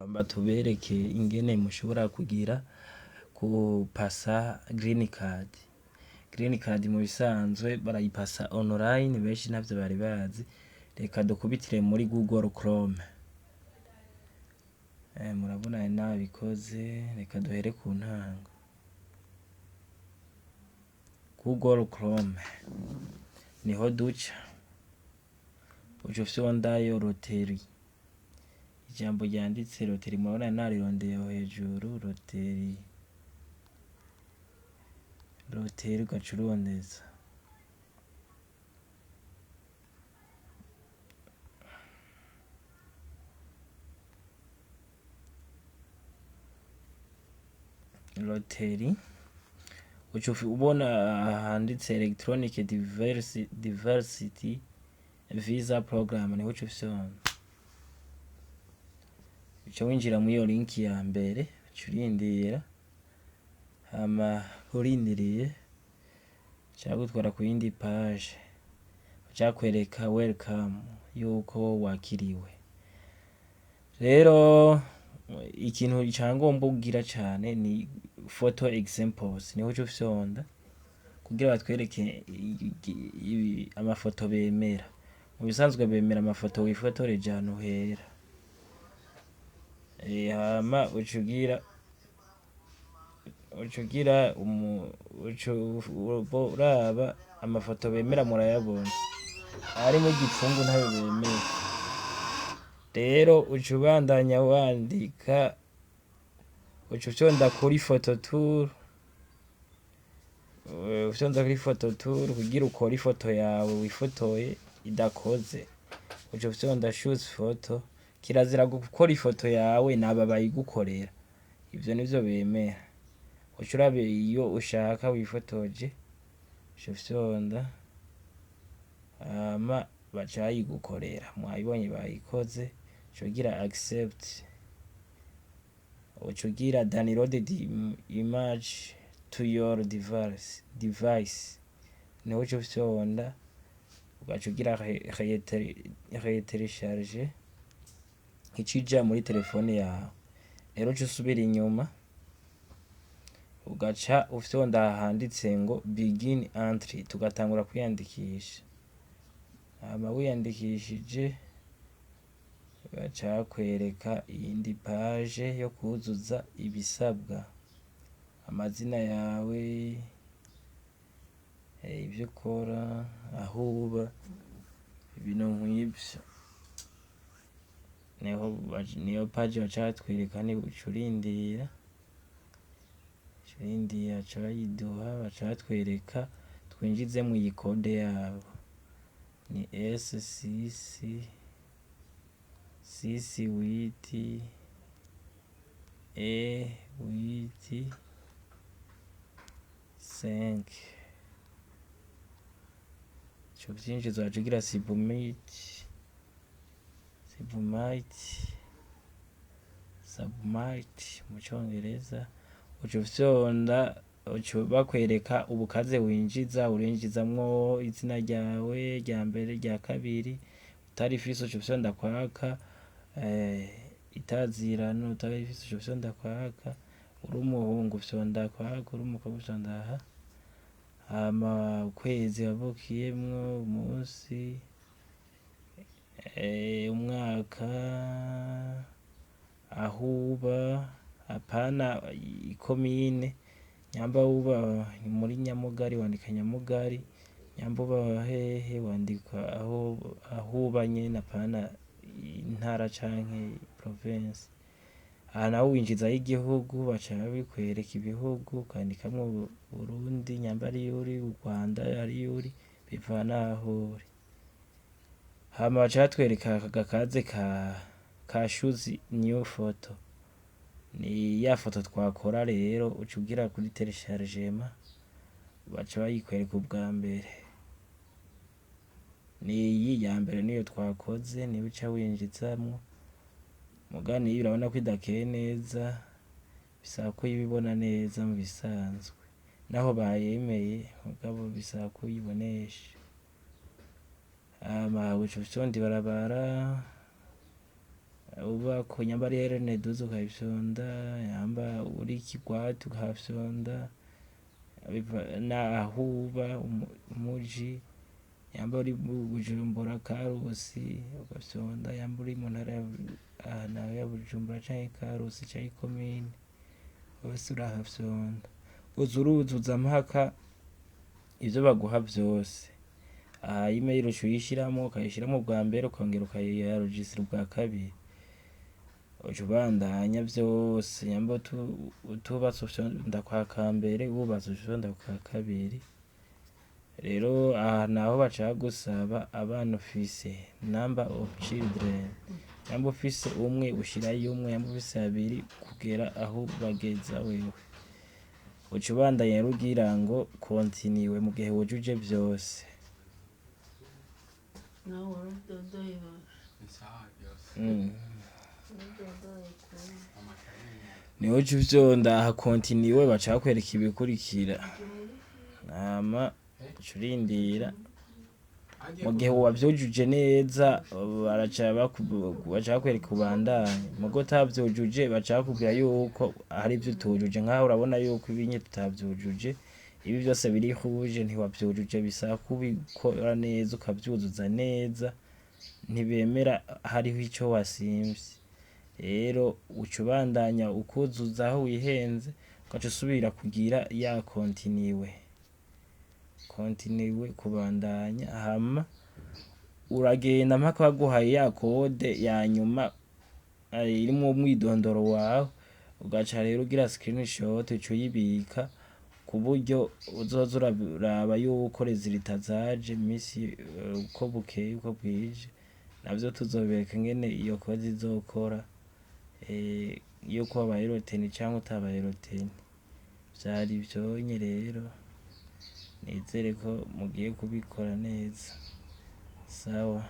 Batubereke ingene mushobora kugira kupasa green card. Green card mu bisanzwe barayipasa online, benshi ntavyo bari bazi. Reka dukubitire muri Google Chrome. Murabona nabikoze, reka duhere ku ntango. Google Chrome niho duca, uca ufyondayo roteri, ijambo ryanditse roteri, murabona narirondeye aho hejuru roteri, roteri ugaca urondeza. Roteri uca ubona handitse electronic diversity visa program, niho uca ufyonda. Uca winjira muri iyo link ya mbere, uca urindira, hama urindiriye ca gutwara ku yindi page, cakwereka welcome yuko wakiriwe. Rero ikintu ca ngombwa ugira cane ni photo examples, niho uca ufyonda kugira batwereke amafoto bemera. Mu bisanzwe bemera amafoto wifotoreje ahantu hera. Hama uca ugira uca uraba amafoto bemera, murayabona arimwo igipfungu ntayo bemera. Rero uca ubandanya wandika, uca ufyonda kuri photo tool, ufyonda kuri photo tool kugira ukore ifoto yawe wifotoye idakoze, uca ufyonda choose photo. Kirazira gukora ifoto yawe, naba bayigukorera, ivyo nivyo bemera. Uca uraba iyo ushaka wifotoje, uca ufyonda, hama baca bayigukorera. Mwabibonye bayikoze, uca ugira accept, uca ugira download the image to your device, niho uca ufyonda, ugaca ugira retélécharger, ica ija muri telefone yawe. Rero uca usubira inyuma, ugaca ufyonda handitse ngo begin entry, tugatangura kwiyandikisha. Hama wiyandikishije, baca bakwereka iyindi page yo kuzuza ibisabwa, amazina yawe, ivyo ukora, aho uba, ibintu nk'ivyo. Niho niyo page baca batwereka, ni uca urindira, uca urindira baca bayiduha, baca batwereka twinjizemwo iyi code yabo, ni S six six huit E huit cinq. Uca uvyinjiza, ugaca ugira submit, submit, submit mu congereza. Uca ufyonda, uca bakwereka ubukaze winjiza, urinjizamwo izina ryawe rya mbere, rya kabiri, utarifise uca ufyonda kwaka, itazirano utarifise uca ufyonda kwaka, uri umuhungu ufyonda kwaka, uri umukobwa ufyonda aha. Hama ukwezi wavukiyemwo, umunsi, umwaka, aho uba, apana ikomine, nyamba uba muri Nyamugari wandika Nyamugari, nyamba uba hehe wandika aho uba nyene, apana intara canke province. Aha naho winjizayo igihugu, baca babikwereka ibihugu, ukandikamwo Burundi nyamba ariyo uri, Rwanda ariyo uri, bivana naho uri. Hama baca batwereka aka gakaze ka choose new photo, ni ya foto twakora. Rero uca ugira kuri téléchargement, baca bayikwereka ubwa mbere, ni iyi ya mbere niyo twakoze, niyo uca winjizamwo. Muga niyo urabona ko idakeye neza, bisaba ko uyibona neza mu bisanzwe, naho bayemeye mugabo bisaba ko uyibonesha. Hama uca ufyonda ibarabara, Ubako nyamba ari RN12 ukayifyonda, nyamba uri Kigwati ukahafyonda, naho uba umuji, nyamba uri Bujumbura Karusi ugafyonda, nyamba uri mu ntara aha naho ya Bujumbura canke Karusi canke ikomine hose urahafyonda. Uza uruzuza mpaka ivyo baguha vyose. Aha email uca uyishiramwo, ukayishiramwo ubwa mbere, ukongera ukayienregistra ubwa kabiri. Uca ubandanya vyose, nyamba utubatse ufyonda kwa kambere, wubatse ufyonda kwa kabiri. Rero aha naho baca bagusaba abana ufise, number of children. Nyamba ufise umwe ushirayo umwe, nyamba ufise babiri kugera aho bageza wewe. Uca ubandanya rero ugira ngo continue mu gihe wujuje vyose. Nawe waradodoye ba. Ni sawa byose. Waradodoye kure. Amakaye. Niho uca ufyonda aha continue, baca bakwereka ibikurikira. Hama uca urindira. Mu gihe wavyujuje neza baraca baca bakwereka ubandanye, mugo utavyujuje baca bakubwira yuko hari ivyo utujuje. Nkaho urabona yuko ibinye tutavyujuje, ibi vyose biri rouge ntiwavyujuje, bisaba kubikora neza ukavyuzuza neza, ntibemera hariho ico wasimvye. Rero uca ubandanya ukuzuza aho wihenze, ugaca usubira kugira ya continue. Continue kubandanya, hama uragenda mpaka baguhaye ya code ya nyuma irimwo umwidondoro wawe, ugaca rero ugira screenshot, uca uyibika ku buryo uzoza uraraba yuko résultats zaje misi uko bukeye uko bwije. Navyo tuzobereka ingene iyo code izokora, yuko wabaye retenu canke utabaye retenu. Vyari ivyonye rero, nizere ko mugiye kubikora neza. Sawa.